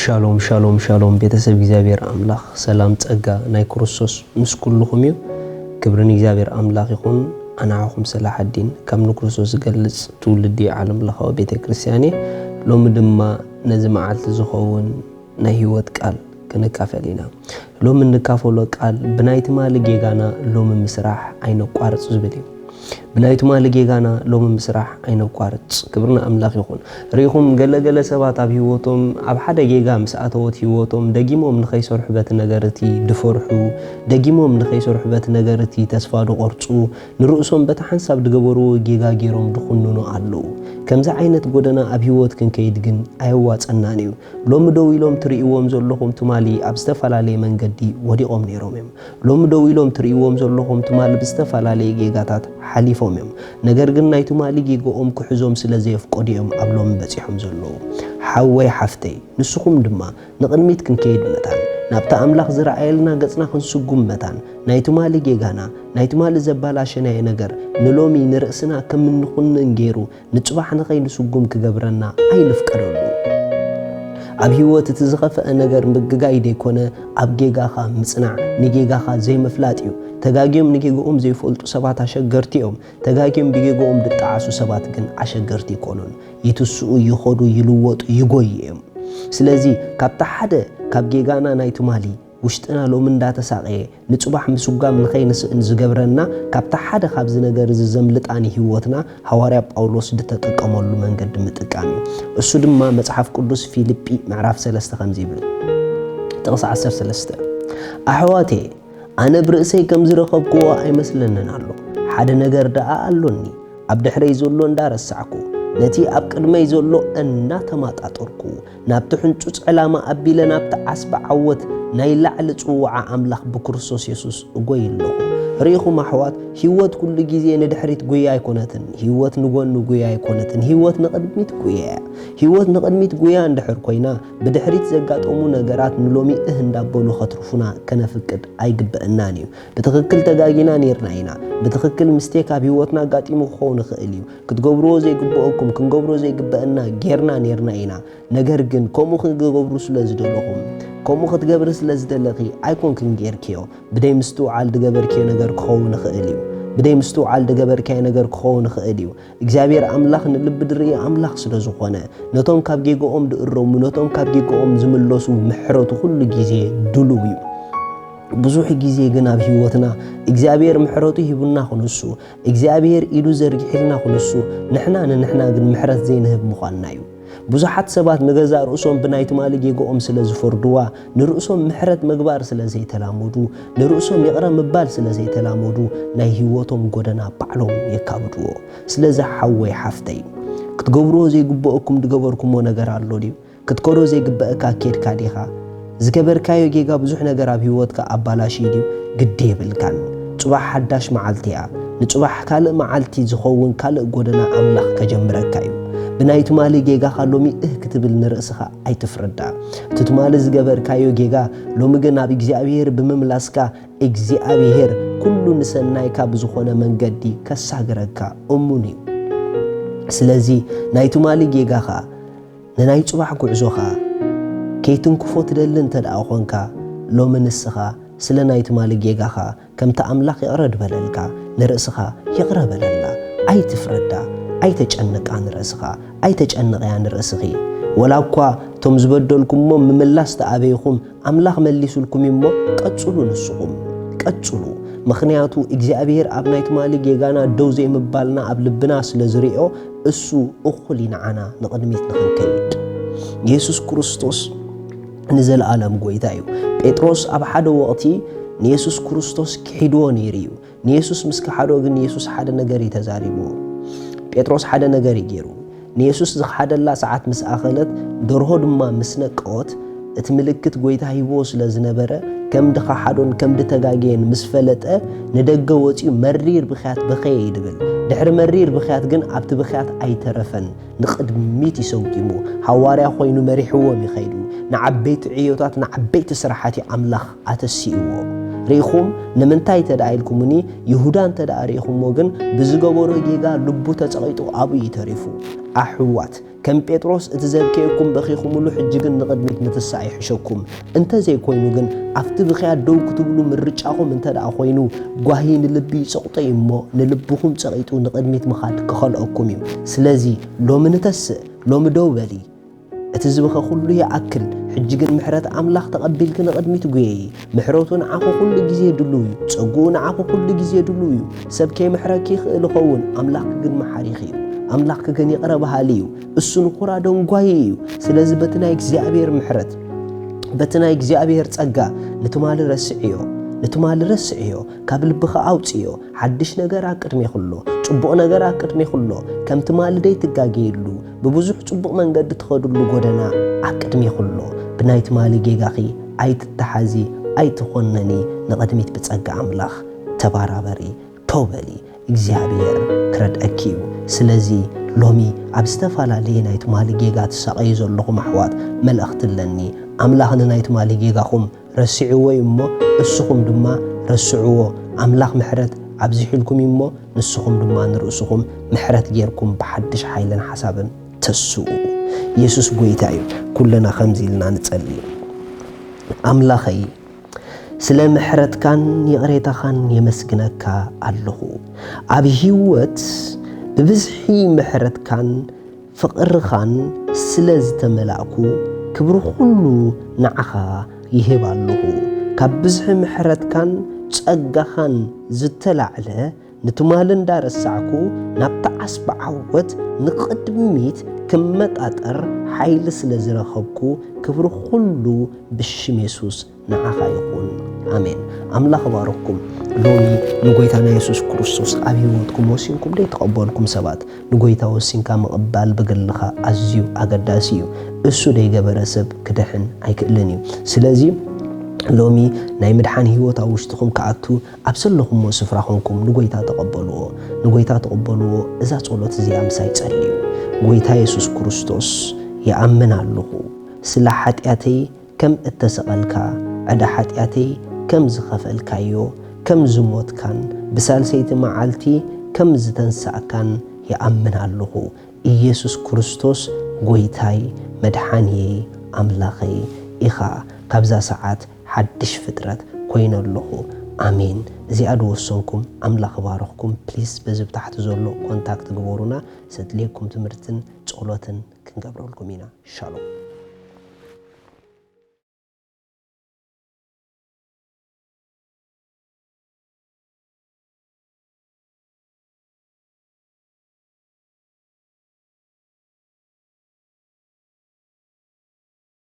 ሻሎም ሻሎም ሻሎም፣ ቤተሰብ እግዚኣብሔር ኣምላኽ ሰላም ጸጋ ናይ ክርስቶስ ምስ ኩልኹም እዩ። ክብሪ ንእግዚኣብሔር ኣምላኽ ይኹን። ኣናዓኹም ሰላሐዲን፣ ከም ንክርስቶስ ዝገልጽ ትውልዲ ዓለም ለኻዊ ቤተ ክርስቲያን እየ። ሎሚ ድማ ነዚ መዓልቲ ዝኸውን ናይ ህይወት ቃል ክንካፈል ኢና። ሎሚ እንካፈሎ ቃል ብናይ ትማሊ ጌጋና ሎሚ ምስራሕ ኣይነቋርጽ ዝብል እዩ። ብናይ ትማሊ ጌጋና ሎሚ ምስራሕ ኣይነቋርጽ። ክብሪ ንኣምላኽ ይኹን። ርኢኹም፣ ገለገለ ሰባት ኣብ ህይወቶም ኣብ ሓደ ጌጋ ምስ ኣተወት ህይወቶም ደጊሞም ንኸይሰርሑ በቲ ነገር እቲ ድፈርሑ፣ ደጊሞም ንኸይሰርሑ በቲ ነገር እቲ ተስፋ ድቖርጹ፣ ንርእሶም በቲ ሓንሳብ ድገበርዎ ጌጋ ገይሮም ድኹንኑ ኣለዉ። ከምዚ ዓይነት ጎደና ኣብ ህይወት ክንከይድ ግን ኣየዋጸናን እዩ። ሎሚ ደው ኢሎም ትርእይዎም ዘለኹም ትማሊ ኣብ ዝተፈላለየ መንገዲ ወዲቖም ነይሮም እዮም። ሎሚ ደው ኢሎም ትርእይዎም ዘለኹም ትማሊ ብዝተፈላለየ ጌጋታት ሓሊፎም እዮም። ነገር ግን ናይ ትማሊ ጌጋኦም ክሕዞም ስለ ዘየፍቀዱ እዮም ኣብ ሎሚ በጺሖም ዘለዉ። ሓወይ ሓፍተይ፣ ንስኹም ድማ ንቕድሚት ክንከይድ መታን፣ ናብቲ ኣምላኽ ዝረኣየልና ገጽና ክንስጉም መታን፣ ናይ ትማሊ ጌጋና፣ ናይ ትማሊ ዘባላሸናዮ ነገር ንሎሚ ንርእስና ከም እንኹንን ገይሩ ንጽባሕ ንኸይንስጉም ክገብረና ኣይንፍቀደሉ። ኣብ ህይወት እቲ ዝኸፍአ ነገር ምግጋይ ደይኮነ፣ ኣብ ጌጋኻ ምጽናዕ ንጌጋኻ ዘይምፍላጥ እዩ። ተጋግዮም ንጌግኦም ዘይፈልጡ ሰባት ኣሸገርቲ እዮም። ተጋግዮም ብጌግኦም ድጠዓሱ ሰባት ግን ኣሸገርቲ ኣይኮኑን። ይትስኡ፣ ይኸዱ፣ ይልወጡ፣ ይጎዩ እዮም። ስለዚ ካብቲ ሓደ ካብ ጌጋና ናይ ትማሊ ውሽጥና ሎሚ እንዳተሳቐየ ንጽባሕ ምስጓም ንኸይንስእን ዝገብረና፣ ካብቲ ሓደ ካብዚ ነገር እዚ ዘምልጣኒ ህይወትና ሃዋርያ ጳውሎስ ዝተጠቀመሉ መንገዲ ምጥቃም እዩ። እሱ ድማ መጽሓፍ ቅዱስ ፊልጲ ምዕራፍ ሰለስተ ከምዚ ይብል፣ ጥቕሲ ዓሰርተ ሰለስተ፣ ኣሕዋቴ፣ ኣነ ብርእሰይ ከም ዝረኸብክዎ ኣይመስለንን ኣሎ። ሓደ ነገር ደኣ ኣሎኒ፣ ኣብ ድሕረይ ዘሎ እንዳረሳዕኩ፣ ነቲ ኣብ ቅድመይ ዘሎ እናተማጣጠርኩ፣ ናብቲ ሕንጹጽ ዕላማ ኣቢለ ናብቲ ዓስቢ ዓወት ናይ ላዕሊ ጽውዓ ኣምላኽ ብክርስቶስ የሱስ እጎይ ኣለኹ። ርኢኹም ኣሕዋት፣ ህይወት ኩሉ ግዜ ንድሕሪት ጉያ ኣይኮነትን። ህይወት ንጎኒ ጉያ ኣይኮነትን። ህይወት ንቕድሚት ጉያ እያ። ህይወት ንቕድሚት ጉያ እንድሕር ኮይና፣ ብድሕሪት ዘጋጠሙ ነገራት ንሎሚ እህ እንዳበሉ ከትርፉና ከነፍቅድ ኣይግበአናን እዩ። ብትኽክል ተጋጊና ኔርና ኢና። ብትኽክል ምስቴክ ኣብ ህይወትና ኣጋጢሙ ክኸውን ይኽእል እዩ። ክትገብርዎ ዘይግብኦኩም ክንገብሮ ዘይግበአና ጌርና ኔርና ኢና። ነገር ግን ከምኡ ክትገብሩ ስለ ዝደለኹም፣ ከምኡ ክትገብሪ ስለ ዝደለኺ ኣይኮንክን ጌርክዮ። ብደይ ምስትውዓል ድገበርክዮ ነገር ክኸውን ይኽእል እዩ። ብደይ ምስትውዓል ድገበርካዮ ነገር ክኸውን ይኽእል እዩ። እግዚኣብሔር ኣምላኽ ንልቢ ድርኢ ኣምላኽ ስለ ዝኾነ፣ ነቶም ካብ ጌግኦም ድእረሙ፣ ነቶም ካብ ጌግኦም ዝምለሱ ምሕረቱ ኩሉ ግዜ ድሉው እዩ። ብዙሕ ግዜ ግን ኣብ ህይወትና እግዚኣብሔር ምሕረቱ ሂቡና ክንሱ፣ እግዚኣብሔር ኢዱ ዘርጊሒልና ክንሱ፣ ንሕና ንንሕና ግን ምሕረት ዘይንህብ ምዃንና እዩ። ብዙሓት ሰባት ንገዛእ ርእሶም ብናይ ትማሊ ጌግኦም ስለ ዝፈርድዋ፣ ንርእሶም ምሕረት ምግባር ስለ ዘይተላመዱ፣ ንርእሶም ይቕረ ምባል ስለ ዘይተላመዱ፣ ናይ ህይወቶም ጎደና ባዕሎም የካብድዎ። ስለዚ ሓወይ ሓፍተይ፣ ክትገብርዎ ዘይግብኦኩም ድገበርኩሞ ነገር ኣሎ ድዩ? ክትከዶ ዘይግበአካ ኬድካ ዲኻ? ዝገበርካዮ ጌጋ ብዙሕ ነገር ኣብ ህይወትካ ኣባላሽዩ ድዩ? ግዲ የብልካን። ጽባሕ ሓዳሽ መዓልቲ እያ። ንጽባሕ ካልእ መዓልቲ ዝኸውን ካልእ ጎደና ኣምላኽ ከጀምረካ እዩ። ብናይ ትማሊ ጌጋኻ ሎሚ እህ ክትብል ንርእስኻ ኣይትፍረዳ። እቲ ትማሊ ዝገበርካዮ ጌጋ ሎሚ ግን ኣብ እግዚኣብሔር ብምምላስካ እግዚኣብሔር ኩሉ ንሰናይካ ብዝኾነ መንገዲ ከሳግረካ እሙን እዩ። ስለዚ ናይ ትማሊ ጌጋኻ ንናይ ጽባሕ ጉዕዞኻ ከይትንክፎ ትደሊ እንተ ደኣ ኾንካ፣ ሎሚ ንስኻ ስለ ናይ ትማሊ ጌጋኻ ከምቲ ኣምላኽ ይቕረ ድበለልካ ንርእስኻ ይቕረ በለላ። ኣይትፍረዳ፣ ኣይተጨንቃ ንርእስኻ፣ ኣይተጨንቕያ ንርእስኺ። ወላ እኳ እቶም ዝበደልኩሞ ምምላስ ተኣበይኹም ኣምላኽ መሊሱልኩም እዩ እሞ ቀጽሉ ንስኹም፣ ቀጽሉ። ምኽንያቱ እግዚኣብሔር ኣብ ናይ ትማሊ ጌጋና ደው ዘይምባልና ኣብ ልብና ስለ ዝርእዮ እሱ እኹል እዩ ንዓና ንቕድሚት ንኽንከይድ። የሱስ ክርስቶስ ንዘለኣለም ጎይታ እዩ። ጴጥሮስ ኣብ ሓደ ወቕቲ ንየሱስ ክርስቶስ ክሒድዎ ነይሩ እዩ። ንየሱስ ምስ ከሓዶ ግን የሱስ ሓደ ነገር እዩ ተዛሪብዎ። ጴጥሮስ ሓደ ነገር እዩ ገይሩ። ንየሱስ ዝኸሓደላ ሰዓት ምስ ኣኸለት፣ ደርሆ ድማ ምስ ነቀወት፣ እቲ ምልክት ጎይታ ሂብዎ ስለ ዝነበረ፣ ከም ድኸሓዶን ከም ድተጋገየን ምስ ፈለጠ፣ ንደገ ወጺኡ መሪር ብኽያት በኸየ እዩ ድብል። ድሕሪ መሪር ብኽያት ግን ኣብቲ ብኽያት ኣይተረፈን። ንቕድሚት እዩ ሰጒሙ። ሃዋርያ ኮይኑ መሪሕዎም እዩ ኸይዱ። ንዓበይቲ ዕዮታት፣ ንዓበይቲ ስራሓት እዩ ኣምላኽ ኣተሲእዎ። ርኢኹም፣ ንምንታይ እንተ ደኣ ኢልኩምኒ፣ ይሁዳ እንተ ደኣ ርኢኹሞ ግን፣ ብዝገበሮ ጌጋ ልቡ ተጸቒጡ ኣብኡ እዩ ተሪፉ። ኣሕዋት፣ ከም ጴጥሮስ እቲ ዘብከየኩም በኺኹምሉ ሕጂ ግን ንቕድሚት ምትሳእ ይሕሸኩም። እንተዘይኮይኑ ግን ኣብቲ ብኽያት ደው ክትብሉ ምርጫኹም እንተ ደኣ ኮይኑ ጓሂ ንልቢ ይጸቕጦ እዩ እሞ ንልብኹም ጸቒጡ ንቕድሚት ምኻድ ክኸልኦኩም እዩ። ስለዚ ሎሚ ንተስእ፣ ሎሚ ደው በሊ። እቲ ዝበኸ ኩሉ ይኣክል። ሕጂ ግን ምሕረት ኣምላኽ ተቐቢልኪ ንቕድሚት ጉየዪ። ምሕረቱ ንዓኺ ኩሉ ግዜ ድሉው እዩ። ጸግኡ ንዓኺ ኩሉ ግዜ ድሉው እዩ። ሰብ ከይምሕረኪ ይኽእል ይኸውን፣ ኣምላኽኪ ግን መሓሪኺ እዩ። ኣምላኽኪ ግን ይቕረ በሃሊ እዩ። እሱ ንኹራ ደንጓዪ እዩ። ስለዚ በቲ ናይ እግዚኣብሔር ምሕረት፣ በቲ ናይ እግዚኣብሔር ጸጋ ንትማሊ ረስዕዮ፣ ንትማሊ ረስዕዮ፣ ካብ ልብኺ ኣውጽዮ። ሓድሽ ነገር ኣብ ቅድሜኺ ኣሎ፣ ጽቡቕ ነገር ኣብ ቅድሜኺ ኣሎ። ከም ትማሊ ደይትጋገየሉ፣ ብብዙሕ ጽቡቕ መንገዲ ትኸድሉ ጎደና ኣብ ቅድሜኺ ኣሎ። ብናይ ትማሊ ጌጋኺ ኣይትተሓዚ፣ ኣይትኾነኒ። ንቕድሚት ብጸጋ ኣምላኽ ተባራበሪ፣ ደው በሊ። እግዚኣብሔር ክረድኣኪ እዩ። ስለዚ ሎሚ ኣብ ዝተፈላለየ ናይ ትማሊ ጌጋ ትሳቐዩ ዘለኹም ኣሕዋት፣ መልእኽቲ ኣለኒ። ኣምላኽ ንናይ ትማሊ ጌጋኹም ረስዕዎ እዩ እሞ፣ እስኹም ድማ ረስዕዎ። ኣምላኽ ምሕረት ኣብዚሑልኩም እዩ እሞ፣ ንስኹም ድማ ንርእስኹም ምሕረት ጌርኩም ብሓድሽ ሓይልን ሓሳብን ተስኡ። የሱስ ጐይታ እዩ። ኩልና ከምዚ ኢልና ንጸሊ። ኣምላኸይ፣ ስለ ምሕረትካን ይቕሬታኻን የመስግነካ ኣለኹ። ኣብ ህይወት ብብዝሒ ምሕረትካን ፍቕርኻን ስለ ዝተመላእኩ፣ ክብሪ ኹሉ ንዓኻ ይህብ ኣለኹ። ካብ ብዝሒ ምሕረትካን ጸጋኻን ዝተላዕለ፣ ንትማሊ እንዳረሳዕኩ፣ ናብቲ ዓስቢ ዓወት ንቕድሚት ክመጣጠር ሓይሊ ስለ ዝረኸብኩ፣ ክብሪ ኹሉ ብሽም የሱስ ንዓኻ ይኹን። ኣሜን። ኣምላኽ ይባርኽኩም። ሎሚ ንጎይታና የሱስ ክርስቶስ ኣብ ህይወትኩም ወሲንኩም ደይተቐበልኩም ሰባት፣ ንጎይታ ወሲንካ ምቕባል ብግልኻ ኣዝዩ ኣገዳሲ እዩ። እሱ ደይገበረ ሰብ ክድሕን ኣይክእልን እዩ። ስለዚ ሎሚ ናይ ምድሓን ህይወት ኣብ ውሽጥኹም ክኣቱ ኣብ ዘለኹምዎ ስፍራ ኾንኩም ንጎይታ ተቐበልዎ። ንጎይታ ተቐበልዎ። እዛ ጸሎት እዚኣ ምሳይ ጸልዩ። ጎይታ የሱስ ክርስቶስ፣ ይኣምን ኣለኹ፣ ስለ ሓጢኣተይ ከም እተሰቐልካ፣ ዕዳ ሓጢኣተይ ከም ዝኸፈልካዮ፣ ከም ዝሞትካን ብሳልሰይቲ መዓልቲ ከም ዝተንሳእካን ይኣምን ኣለኹ። ኢየሱስ ክርስቶስ ጐይታይ፣ መድሓንየይ፣ ኣምላኸይ ኢኻ። ካብዛ ሰዓት ሓድሽ ፍጥረት ኮይነ ኣለኹ። ኣሜን። እዚኣ ዝወሰንኩም ኣምላኽ ይባርኽኩም። ፕሊስ በዚ ብታሕቲ ዘሎ ኮንታክት ግበሩና። ዘድልየኩም ትምህርትን ጸሎትን ክንገብረልኩም ኢና። ሻሎም።